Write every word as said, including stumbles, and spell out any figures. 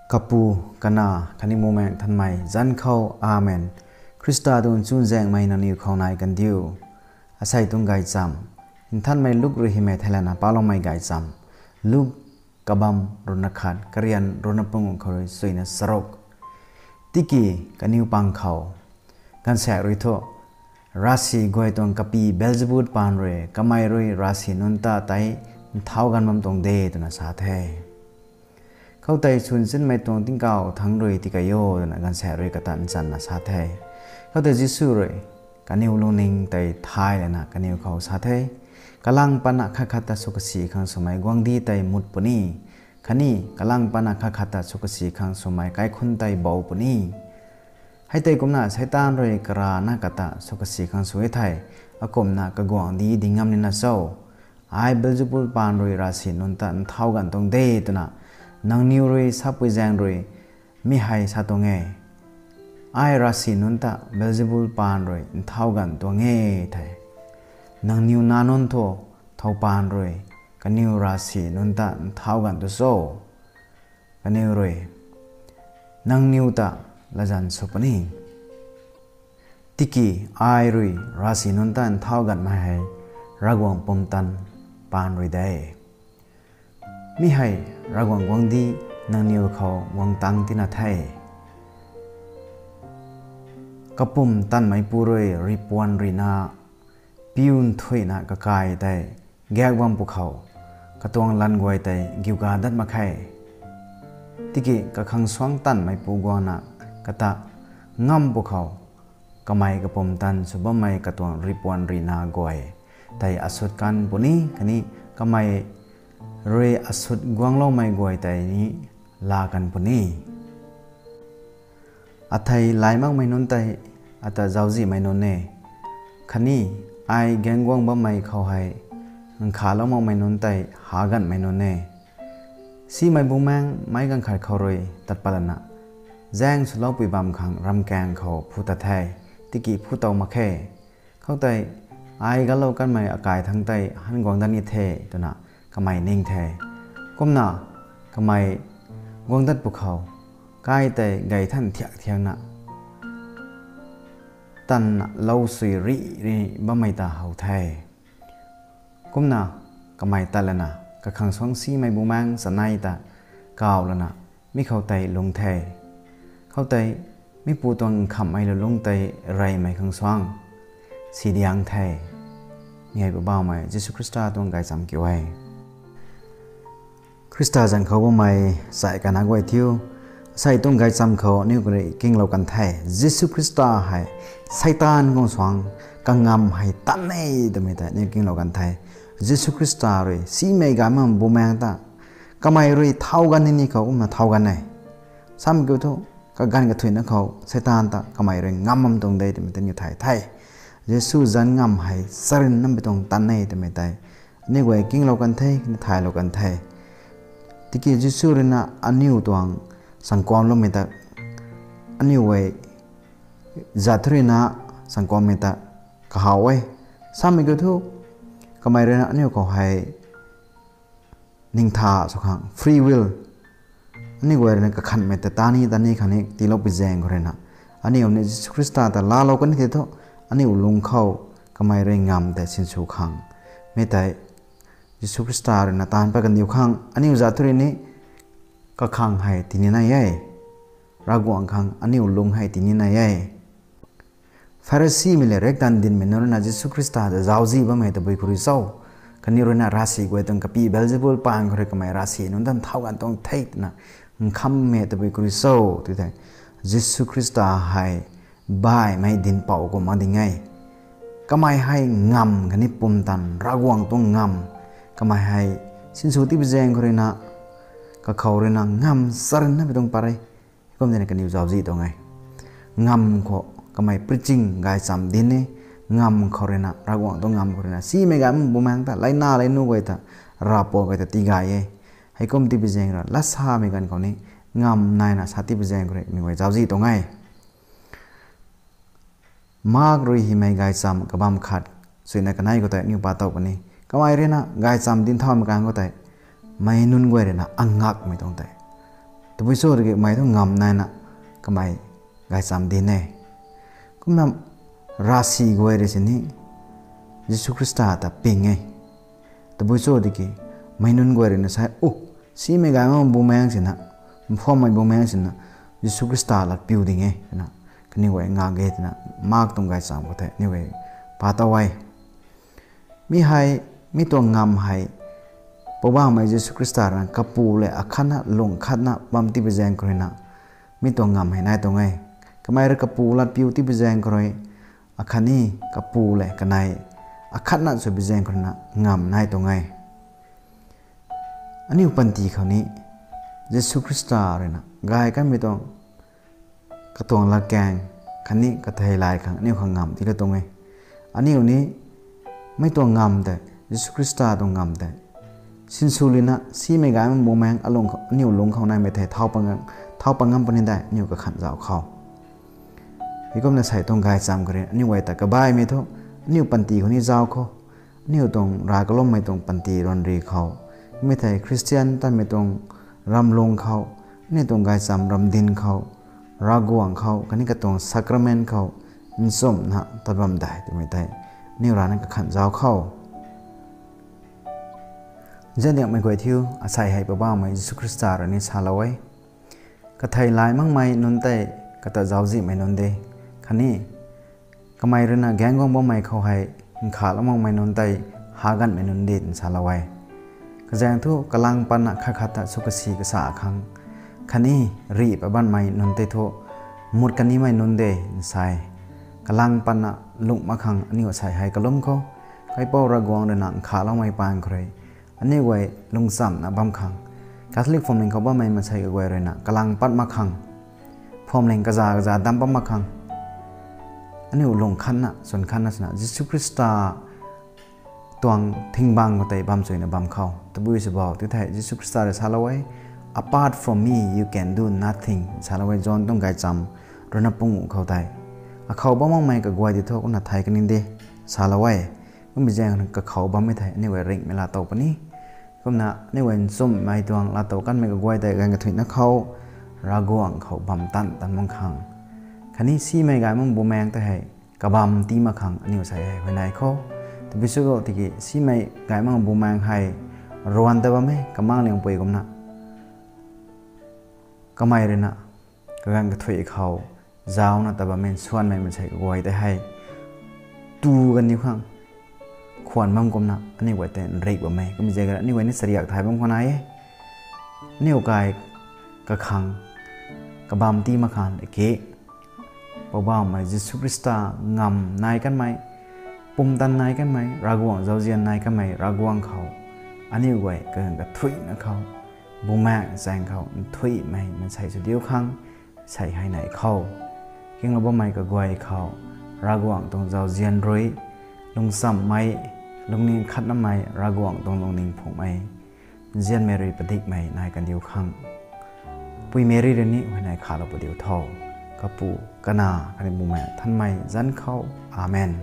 Kapu, Kanac khatni Bumaengh Nthanmei zanc khou, Amen. Khrista tuang chuzaenghmei nangniw khou nai kandiu. Asei tuang gaychamv Nthanmei Luk rui hymei theilayna paloumei gaychamv. Luk kabamv ruhna khat, karian ruhna panguh khou rui suina charuk. Tiki kaniw pang khou gaanvsaekc rui thu, ravsic guay tuang kapy Beelzebul paan rui kamei rui ravsic nunc ta tei nthau ganv bam tuang de twna sa the. Khoutei swn sinmei tuang tingkauh thangc rui tikai o twna gaanvsaekc rui kata nchanna sa the. Khoutei Jisu rui kaniw lungning tei thay lana kaniw khou sa the, Kalang patna khat khat ta sw kasi khang swmei guangcdic tei mut puni, khatni kalang patna khat khat ta sw kasi khang swmei kaikhunc tei bou puni. Hei tei kumna Seitaan rui karana kata sw kasi khang sw e thei, akumna kaguangcdic ding ngam nina cho? Ai Beelzebul paan rui ravsic nunc ta nthau ganv tuang de twna nangniw rui sapui zaeng rui mi hei sa tuang e. Ai ravsic nunc ta Beelzebul paan rui nthau ganv tuang e thei, nangniw nac nunc thu thow paan rui kaniw ravsic nunc ta nthau ganv tu cho? Kaniw rui nangniw ta latzan sw puni. Tiki ai rui ravsic nunc ta nthau ganvmei hei Ravguangc pumtan paan rui de. Mi hei Ravguangc guangcdic nangniw khou guang tang tina the. Kapumtanmeipu rui ripuan rina piu nthuihna kakai tei gaek bam pwkhou, katuang lanv guay tei giuga dat mak khe. Tiki kakhang suangc tanmeipu guangna kata ngam pwkhou, kamei kapumtan sw bammei katuang ripuan rina guay tei asut kan puni, khatni kamei rui asut guangloumei guay tei ni laa kan puni. Athei lay makmei nunc tei ata zauczihmei nunc e, khatni ai gaengc guang bammei khou hei nkhavlou makmei nunc tei ha ganvmei nunc e. Simei Bumaengh meic ganv khat khou rui tat pat lana, zaeng swloupui bam khang ramkaeng khou phu tat the, tiki phu tow mak khe. Khoutei ai galou kanmei akai thangc tei han guang dat ni the twna kamei ning the. Kumna kamei guang dat pwkhou, kai tei gay than thiak thiakna tanna lou sui rih rih bammei ta how the. Kumna kamei tat lana, kakhang suangc simei Bumaengh chanei ta kaw lana, mi khou tei lungc the. Khoutei mipu tuang nkhamhmei lulungc tei reymei khang suangc si diang the. Mi hei Poubauhmei Jisu Khrista tuang gaychamv kiu e. Khrista zanc khou bammei sai kana guay thiu, asei tuang gaychamv khou aniu kari kinglou kan the. Jisu Khrista hei Seitaan khang suangc kangamv hei tan e twmei tei aniu kinglou kan the. Jisu Khrista rui simei gaymei Bumaengh ta kamei rui thau ganv nini khou kumna thau ganv e. Samei kiu thu, kaganv kathuicna khou Seitaan ta kamei rui ngam bam tuang de twmei tei aniu thay the. Jisu zanc ngamv hei charynmei tuang tan e twmei tei aniu guay kinglou kan the, ni thaylou kan the. Tiki Jisu rui na aniu tuang sangkuamloumei ta, aniu guay zat thu rui na sangkuammei ta kahaw e. Samei kiu thu, kamei rui na aniu khou hei ningtha sw khang, free will, aniu guay rui na kakhanhmei ta tani tani khang ni tiiloupui zaeng khou rui na, aniu ni Jisu Khrista ta laalou kan the thu, aniu lungc khou kamei rui ngamv tei sinsw khang, mi tei Jisu Khrista rui na taanv pat kandiu khang aniu zat thu rui ni kakhang hei tini nai e. Ravguangc khang aniu lungc hei tini nai e. Pharisimei le riakdanv dinmei nunc rui na Jisu Khrista ta zauczih bammei tabui khou rui cho? Kaniw rui na ravsic guay tuang kapy Beelzebul paan khou rui kamei ravsic nunc ta nthau ganv tuang the twna nkhamhmei tabui khou rui cho? Tw thei, Jisu Khrista hei baihmei dinhpouc kumh mak ding e. Kamei hei ngamv khatni pumtan, Ravguangc tuang ngamv. Kamei hei sinsw tipui zaeng khou rui na, kakhou rui na ngamv charynmei tuang pat e. Heikum tina kaniw zauczih tuang e. Ngamv khou kamei preaching gaychamv dinc e, ngamv khou rui na, Ravguangc tuang ngamv khou rui na, simei gaymei Bumaengh ta, leina leinu guay ta, ravpuak guay ta tigay e. Heikum tipui zaeng rui latsamei ganv khou ni, ngamv naina sa tipui zaeng khou rui mi guay zauczih tuang e. Mark rui hymei gaychamv kabamv khat, suina kanei khou tei aniu pa tow puni. Kamei rui na gaychamv dinc thaumei ganv khou tei, meic nunc guay rui na angakmei tuang tei Tabui cho tiki kamei thu ngam naina kamei gaychamv dinc e. Kumna ravsic guay rui sini Jisu Khrista ta ping e. Tabui cho tiki meic nunc guay ruina sa e, simei gay makmei bumaengc sina, mphammei bumaengc sina Jisu Khrista lat piu ding e twna kaniw guay ngak e twna Mark tuang gaychamv khou tei aniw guay pa tow e. Mi hei, mi tuang ngamv hei Poubauhmei Jisu Khrista rui kapu lev akhatna lung khatna bam tipui zaeng khou ruina mi tuang ngamv hei nai tuang e. Kamei rui kapu lat piu tipui zaeng khou rui, akhatni kapu lev kanei akhatna swpui zaeng khou ruina ngamv nai tuang e. Aniu panty khou ni Jisu Khrista ruina gay kanmei tuang katuang latkaeng khatni katheilay khang aniu khang ngamv tiilou tuang e. Aniu ni mei tuang ngamv tei, Jisu Khrista tuang ngamv tei sinsw lina simei gay makmei bumaengc aniu lungc khou naimei thei thau pat ngam puni de aniu kakhanh zauc khou. Heikumna sei tuang gaychamv khou rui aniu guay ta kabaimei thu aniu panty khou ni zauc khou, aniu tuang rav kalummei tuang panty ranri khou, mi thei Khristian tatmei tuang ramlung khou, aniu tuang gaychamv ramdin khou, Ravguangc khou khatni katuang sacrament khou nchumhna tat bam de twmei tei aniu rana kakhanh zauc khou. Nziandiakmei guay thiu, asei hei Poubauhmei Jisu Khrista rui ni salou e, katheilay makmei nunc tei kata zauczihmei nunc de, khatni kamei ruina gaengc guang bammei khou hei nkhavlou makmei nunc tei haganhmei nunc de nsalou e. Kazaeng thu kalang patna khat khat ta sw kasi kasa khang khatni rih pat bammei nunc tei thu mut kanimei nunc de nsa e. Kalang patna lungh mak khang aniu asei hei kalum khou Kaipouc Ravguangc ruina nkhaloumei paan khou rui aniu guay lungcchamna bam khang, Catholic phuamling khou bammei maansei kaguay ruina kalang pat mak khang, phuamling kaza kaza dam pat mak khang aniu lung khatna swn khatna swna Jisu Khrista tuang thing bang khou tei bam chuyna bam khou. Tabui sw bau ti thei Jisu Khrista rui salou e, Apart from me you can do nothing salou e, John tuang gaychamv ruina panguh khou tei. Akhou bam makmei kaguay ti thu kumna thei kani de salou e. Kummei zaeng kakhou bammei thei aniu guay ringhmei laatow puni. Kumna aniu guay nchumhmei tuang laatow kanmei kaguay tei ganv kathuicna khou Ravguangc khou bam tan tan mak khang, khatni simei gay makmei bumaengc tei hei kabam tii mak khang aniu asei hei huayney khou. Tabui sw tiki simei gay makmei bumaengc hei ruan ta bam e kamang liangpui kumna. Kamei ruina kaganv kathuic khou zaucna ta bammei nsuanmei maansei kaguay tei hei tu kaniw khang khwan bam kumna aniu guay tei nrik bam e. Kummei zaeng aniu guay ni chariak thay bam khwan nai e. Aniu kai kakhang kabam tii mak khang ki Poubauhmei Jisu Khrista ngamv nai kanmei, pumtan nai kanmei, Ravguangc zauzian nai kanmei Ravguangc khou aniu guay kaganv kathuicna khou, bumaengc chaeng khou nthuihmei maansei sw diu khang sei hei nei khou. Kinglou bammei kaguay khou Ravguangc tuang zauzian rui lungchamhmei, lungning khatnamei, Ravguangc tuang lungning phungmei, nzianmei rui padikmei nai kandiu khang Pui Meri rui ni huayney khalou padiu tho. Kapu, Kanac khatni Bumaengh Nthanmei zanc khou. Amen.